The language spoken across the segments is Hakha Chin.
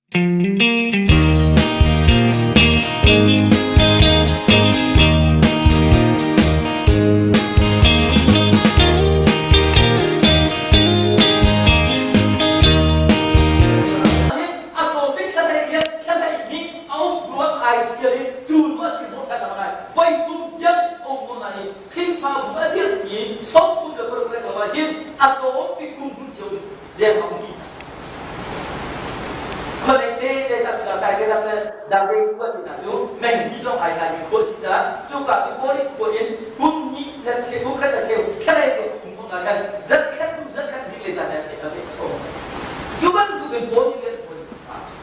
A tlawm bik thla hlei riat thla hlei hnih a um ruang ai ṭhial i cu nu a ti hnawh ṭhan lengmang lai. Voi thum tiang a um ko nain Khrihfabu a dirhmi 36 lengmang ah hin a tlawm bik kum hmun cio leng a ummi hna. Khualeng te te hna cu kai te le Darbe khua ti hna cu meng hnih lawng ai hlaimi khua si caah cuka cu Kawlin khua in kum hnih le cheu kum khat le cheu thlalei ko cu um ko na khan zat khat hnu zat khat zik le zan le a fe chom. Cu bantuk in Paul nih rian ṭuan pa a si.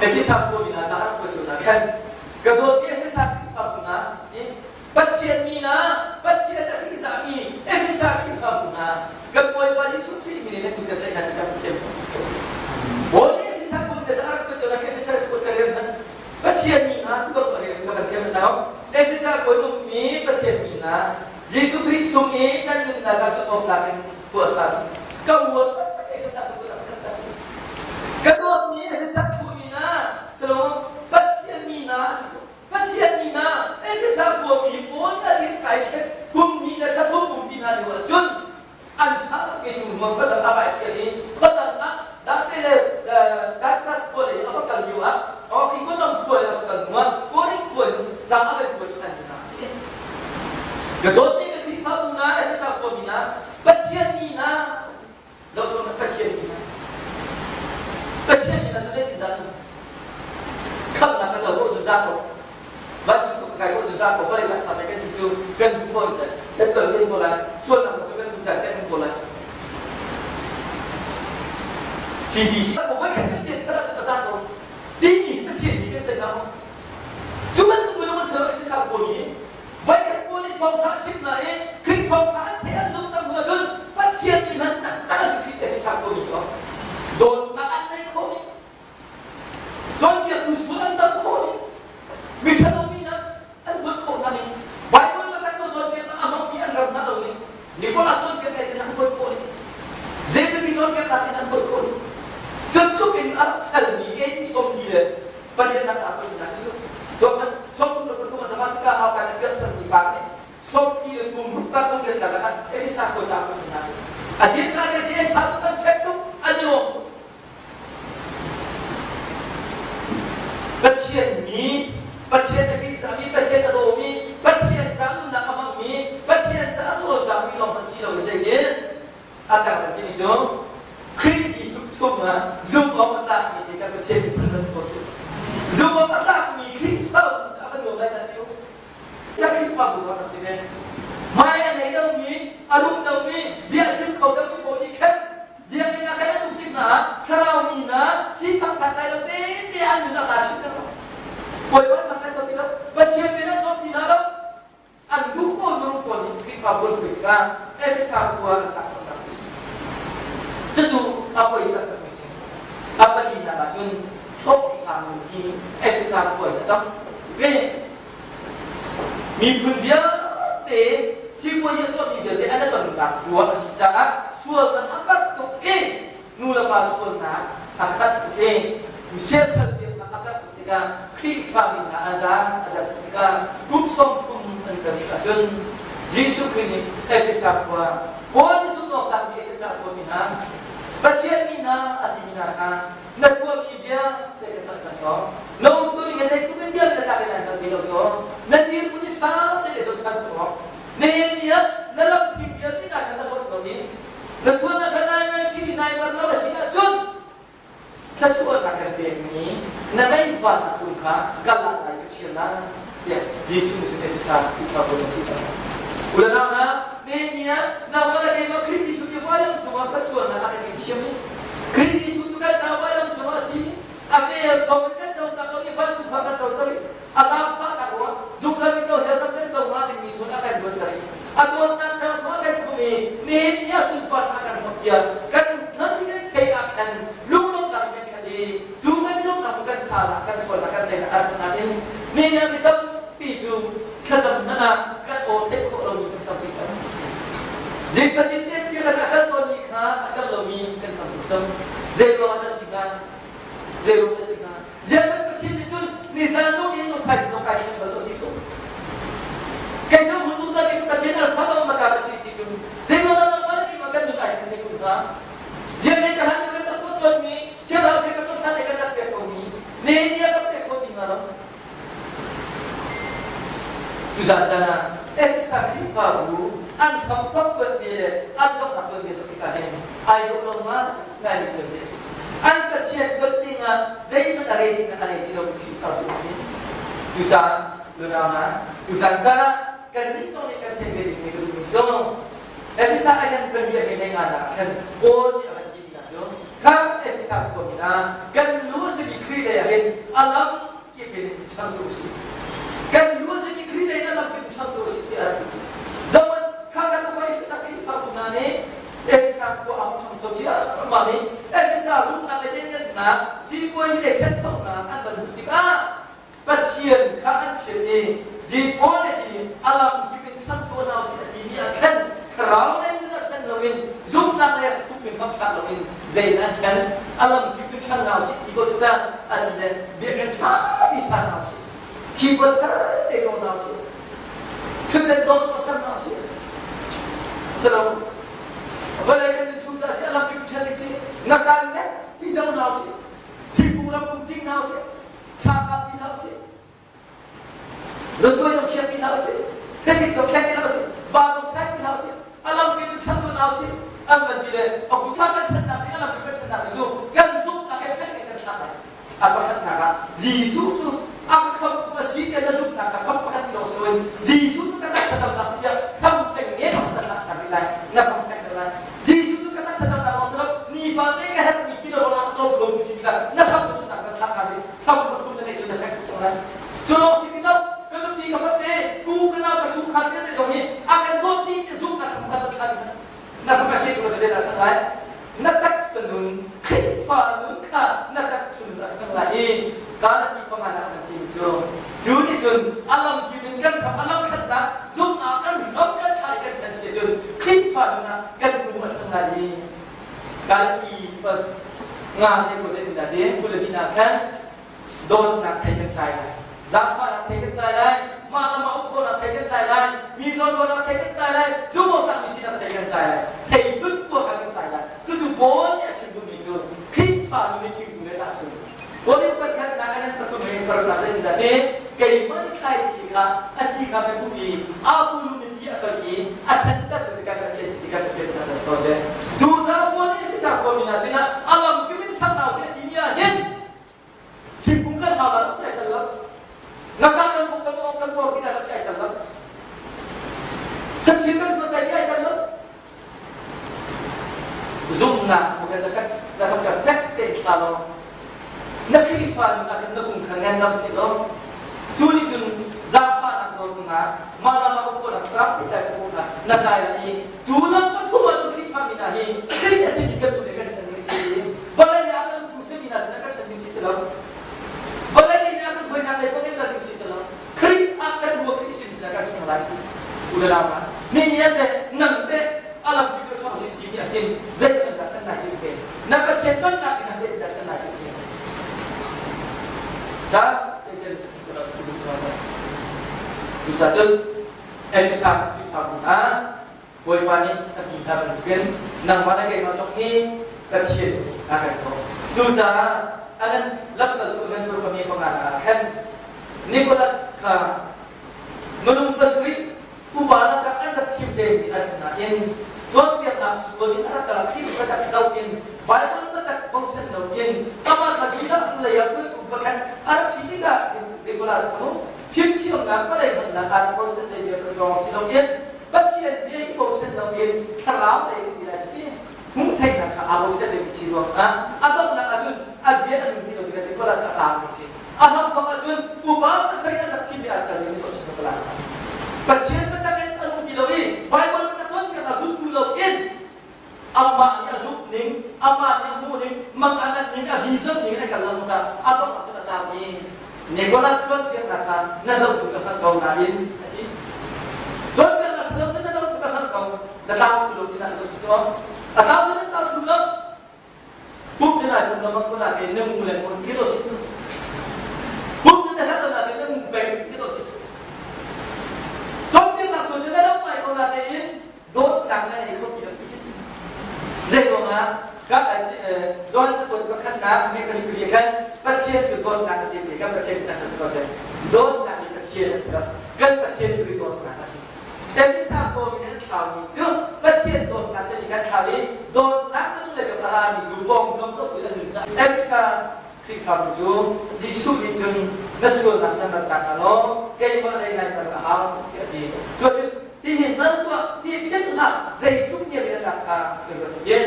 Efesa khuami hna caah rak kuat hna khan ka dawtmi Efesa Khrihfabu hna Pathian mi hna Pathian a ṭihzahmi Efesa Khrihfabu hna kan Bawipa Jesuh Khrih min in nan kut kan tlaih hna ti kan Pathian a si. Paul nih Efesa khuami hna caah rak kuat hna Efesa cu kuat ka rian hmanh Pathian mi hna tu bantuk rian ka kan thiam hna Efesa khuai ummi Pathian mi hna Jesuh Khrih chung i nan nunnak ah zumh awk tlak in tuahsan ka uar taktak Efesa cu ka taktak ka dawtmi Efesa khuami hna Solomon Pathian mi hna Pathian mi hna Efesa khuami pawl a rit kai thlet kum hnih le thla thum umpi hna lio ahcun an ṭha tuk i cu hnu khua dang a vai ṭhial i khua dang ah Dante le Cyprus khua lei a va kal lio ah Ikonom khua lei a va kal hnu ah Korinth khua in ca a van kuat ṭhan hna a si. Ka dawtmi ka Khrihfabu hna Efesa khuami hna Pathian mi hna zohtuah Pathian mi hna Pathian mi hna cu zeitindah khamhnak ka co ko cu za ko vancung tuk ka kai ko cu za ko vawlei taksa pei kan si cu kan duh fawn kan tlol len ko lai sualnak cu kan cung caan kan ko lai CBC voi khat kan pian thar ahcun a za ko timi Pathian mi kan si hna cu bantuk minung an si lo Efesa khuami Voikhat pawl nih thawngṭha a chimh hna i Khrih thawngṭha an theih an zumh cang hnu ahcun Pathian nih hman taktak a si Khrih Efesa khuami cu dawtnak an neih khawh i cawnpiaktu sual an dam khawh i miṭhalo mi hna an huat khawh hna ning Baibal taktak ko cawnpiaknak a hmangmi an ram hna lo ning Nikola cawnpiak ngai in an huat khawh ning zeitin cawnpiaknak in an huat khawh ning cu in a rak felmi AD sawmli le palian a ca pahnih a si cu tuah sawmthum le pathum ah Damascus ah kai a pianthar mi pa nih sawmpi le kum ruk ka kum riat karlak ah Efesa khua ca ko hna si a dir ka te si an ṭha tuk an fek tuk an i lawm tuk Pathian mi Pathian a ṭihzahmi Pathian a dawmi Pathian ca nunnak a hmangmi Pathian ca a cawlcangmi lawng hmanh si loin zeitin a dang timi cu Khrih Jesuh chungah zumh awk a tlakmi hi kan Pathian nih thangṭhat ko sih. Zumh awk a tlakmi Khrihfabu cu a va nuam lai dah ti u. Ca Khrihfabu zong a si ve. Hmai a nei lomi, a rum lomi, bia chim kho deuhmi pawl nih khan biakinn ah khan an um tik hna ah thlarau mi hna sifak santlai lo tete an nun a kaa chimter lo. Bawipa an thangṭhat kho ti lo. Pathian men an cawm ti hna lo. An duh pawl minung pawl nih Khrihfabu an hruai tikah Efesa khua an tlakchamnak a si. Cucu a poi taktakmi si. A palinak ahcun hlawhhlangmi hi Efesa khua in a tam ve. Miphun vialte sipuazi a tuahmi vialte an i tonnak khua a si caah sualnak a karh tuk i nu le pa sualnak a khat tuk i siasal biaknak a karh tuk tikah Khrihfami hna a zaan a dat tikah kum 30 an kal ahcun Jesuh Khrih nih Efesa khua Paul nih zumh awk tlakmi Efesa khuami hna Pathian mi hna a timi hna kha na tuahmi vialte ka hngalh cang ko na umtuning he zeitluk in vialte tlak in ai hngal ti lo ko na dirhmun i ṭha tein zoh ṭhan ko nihin ni ah na lam thim vialte hna kha na ruat ko i na sualnak kha nai ngai chin in nai mar lo a si ahcun thluachuahnak kan pekmi na meihvannak kum kha ka lak lai ka ṭhial lai tiah Jesuh nih cun Efesa Khrihfabu a ti cang. Ulanau hna, nihin ni ah nangmah le keimah Khrih Jesuh nih vailam cungah ka sualnak a kan thiam i Khrih Jesuh cu kan caah vailam cungah a thi a vel thawng in kan cotak lo i vancung kha kan coter i a zaangfahnak ruang zungzal in hell ram kan co hnga dingmi chung a kan luatter i a dawtnak thang chung a kan thum i nihin ni a sunparnak a kan hmuh tiah kan nan i kan theih ah khan lunglawmhnak kan khat i cu kan i lawmhnak cu kan tha lah kan chawl lah kan teinak a asinain nihin ah mi tampi cu thlacam hmanh ah kan aw theih khawh lomi kan tampi cang zing fatin te kan a kal tawnmi kha a kal lomi kan tam tuk cang zei ruangah dah si? hnga? Zei ruang a si hnga? Ziah kan Pathian nih cun nizan zong ni zong thaizing zong kai thleng bal lo ti tluk. Kei cu hmun zungzal in Pathian alpha le omega ka si ti tluk. Zei ruang dah nangmah le keimah kan nun ai thleng ne kun hnga? Ziah ne ka hlan kan rak tuah tawnmi, thiamhau se ka tuah than kan rak pek komi, ne ni a kan pek kho ti hnga lo? Tuzan caan ah Efesa Khrihfabu an hramthawk tuanbia le an donghnak tuanbia zoh tikah hin ai dawh lo ngaingai mi tuanbia a si. An Pathian dawt ding ah zeihmanh a re ding ah a re ti lomi Khrihfabu a si. Tucaan lunau hna, tuzan caan ah kannih zong nih kan theih ve dingmi ka duhmi cu Efesa ai kan pali a mi nga nak khan Paul nih a kan ti ding ah cu kha Efesa khuami hna kan lu a simi Khrih lei ah hin a lam kip in ṭhang tu si. Kan lu a simi Khrih lei in a lam kip in ṭhang tu si tiah a ti. Zaman kha kan khua Efesa Khrihfabu hna nih Efesa khua a hung ṭhangcho ciammam i Efesa rumnak le lianngannak sipuazi le ṭhanchonak an van hmuh tikah Pathian kha an philh i Zingpawl le ti a lam kip in changtu hna usih a timi ah khan thlarau lei nun ah ṭhen loin zumhnak lei ah thukmi hramthlak loin zei an ṭhen a lam kip in ṭhan hna usih ti ko cu tah a ti le biakinn ṭha mi sa hna usih keyboard thar te cawng hna usih ṭhutden dawt ser hna usih silo vawlei kan nun chung ca si a lam kip in ṭhen ding si ngakan le pi co hna usih thingkung ramkung cing hna usih Sangkap ti hlah usih. Dawtuai zong khiak ti hlah usih. Phenik zong khiak ti hlah usih. Va zong chai ti hlah usih. A lampi in chan hna usih. An van ti le a kutha kan channak nih a lampi kan channak nih cu kan zumhnak he fek in kan thlak lai. A pakhatnak ah Jesuh cu a khamtu a si tiah na zumhnak kha kham pakhat ti lawng si loin Jesuh cu ka taksa damnak si tiah kham peng nge pakhat na thlak ṭhan rih lai. Na kham fek deuh lai. Jesuh cu ka taksa damnak lawng si lo nifate ka herhmi ti le rawl a ka cawm kho tu si tikah na kham zumhnak na thlak ṭhan rih. Kham pathum na neih cu na fek tuk cang lai. Cu lawng si ti lo ka nupi ka fate ku ka nau ka chungkhar vialte zong nih a kan dawt dih ti zumhnak kha pakhat na thlak na kham a fe tu ka dah cang lai. Na taksa nun Khrihfa nun kha na taksa nun a thang lai i Galati panga nak nan ti cu cu nih cun a lam kip in kan hram a lam khatnak zumhnak kan ram kan thla i kan ṭhen si cun Khrihfa nun ah kan pum a ṭhang lai i Galati nga te ko zeitindah ti 22 ah khan dawtnak thei kan tlai lai zaangfahnak thei kan tlai lai mah le mah uk khawhnak thei kan tlai lai mi zawnruahnak thei kan tlai lai zumhawktlak mi sinak thei kan tlai lai thei phun kua kan tlai lai cucu Paul nih a chim duhmi cu Khrihfa nu nih thingkung le tahchun Korin pakhatnak an pathum in paruknak zeitindah ti keimah nih thlaici kha a ci kha ka tuh i a pulu nih ti a toih i a ṭhanter tu kan Pathian si kan Pathian kan si ko seh. Cucaah Paul nih Efesa khuami hna sinah a lamkip in ṭhang hna usih a timi ah hin thingkung kan hau lo ti ai tel lo. Ngakah kan buk kan awk kan tuar ti ti ai tel lo. Sachin kan suat ti ai tel lo. Zumhnak na fek na ka fek tein thla law na Khrihfa nun ah khan na kum kha ngan lam seh law cu nih cun zaangfahnak dawtnak mah lam ah ukhuanak tlak tlai kha na tlai lai i cu lam pathum ah cun Khrihfa mi hna hi Khrih a simi kan nun he kan ṭhen ding si vawlei nih a kan uktu simi hna sinah kan ṭhen ding si ti lo vawlei nih a kan hruainak lei kong in kal ding si ti lo Khrih ah kan ruah Khrih sin sinah kan ṭhang lai u le nau hna ni ni te nang te a lam pi ṭhang sin ti ni ahhin zeitin dah ṭhan lai ti ve na Pathian tonnak in zeitin dah ṭhan lai ti ve ta Cucaah cun Elisa Khrihfabu hna Bawipa nih a ti hna bantukin nangmah le keimah zong hi Pathian nih a kan kawh. Cucaah a kan lamkaltu a kan purpami panga ah khan Nicholas kha minung pasarih upa lakah an rak thim vemi an si nain cawnpiaknak sual in a rak kal Khrih biatak do in Bible biatak bochan lo in amah kha Judah lei ah kulh pakhat a rak si tikah Nicholas cu fimthiamnak vawlei hngalhnak ah bochan ve bia lawng si loin Pathian bia i bochan loin thlarau lei kan ti lai cu ti hmuh theihnak kha aa bochan dingmi si ruangah a donghnak ahcun a bia a nun ti lo tikah Nicholas a tlangmi si. A hramthawk ahcun upa pasarih an rak thimmi an kal i Nicholas Nicholas kha Pathian biatak in a nung ti lo i Bible biatak cawnpiak a zumh bu loin amah nih a zumh ning, amah nih a hmuh ning, mang a ngan ning, a vision ning in an kal lengmang caah a dongh ahcun a tlangmi Nicholas cawnpiaknak kha na doh cu ka hngalh ko nain a ti. Cawnpiaknak ṭhalo cu na doh cu ka hngalh ko, na tlau thlu lo ti na doh si cu. A tlau cu na tlau thlu lo. Pumh cu na ngai pum lamang ko na te na ngu le mo ti do si cu. Pum cu na herh lo na te na ngu peng ti do si cu. Cawnpiaknak sual cu na lo ngai ko na te in dawtnak na nei kho ti lo ti khi si. Zei ruangah Johan cakuat pakhatnak mekani kuli khan Pathian cu dawtnak a si ti kan Pathian kan si ko seh. Dawtnak hi Pathian a si lo. Kan Pathian cu dawtnak a si. Efesa kawmi nih an thlaumi cu Pathian dawtnak simi kan thlau i dawtnak minung le ka mi tu pawngkam zohtu an nun caah Efesa Khrihfabu cu Jesuh nih cun na sualnak na rat nak law keimah lei nai tar a hau tiah a ti. Cuacun hihi hngal tuah, hi philh hlah, zeitluk niam in a tlak kha kan ruat tiin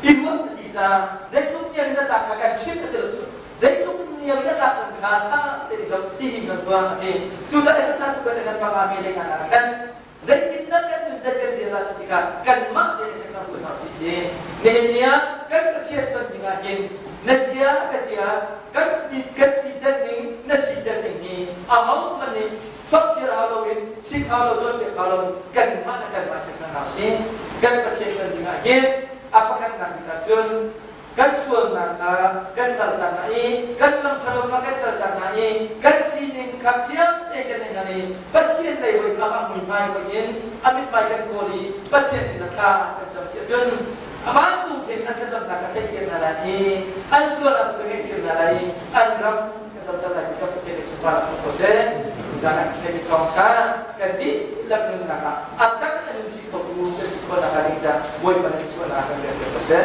i ruat a ti caah zeitluk niam in a tlak kha kan chimh a ti lo cu zeitluk niam in a tlak cang kha ṭha tein i zoh hihi hngal tuah a ti. Cucaah Efesa cu kan kan panga mi lei hna ah khan zeitindah kan nun zat kan zir la si tikah kanmah tein a chekchang tu hna usih ti nihin ni ah kan Pathian ton ding ah hin na zia ka zia kan kan si can ning na si can ning hi a ho hmanh nih fakfir hau loin sik hau lo cawnpiak hau lo kanmah le kanmah chekchang hna usih kan Pathian ton ding ah hin a pakhatnak bik ah cun kan sualnak kha kan kaltak hna i kan lam ṭhalo kha kan kaltak hna i kan sining kha fiang tein kan i hngal i Pathian lei hoi amah muihmai hoi in a mithmai kan kawl i Pathian sinah thla kan cam si ahcun a vancung khin an thlacamnak ka theihpiak hna lai i an sual ah cun ka ngaihthiam hna lai i an ram kan doter lai ti ka Pathian nih sunparnak cu ko seh. Tuzaan ah kan i thawngṭha kan dihlak nunnak ah a tak in a nunpi khotu kan si khawh nakhnga ding caah Bawipa nih chuahnak kan pek ko seh.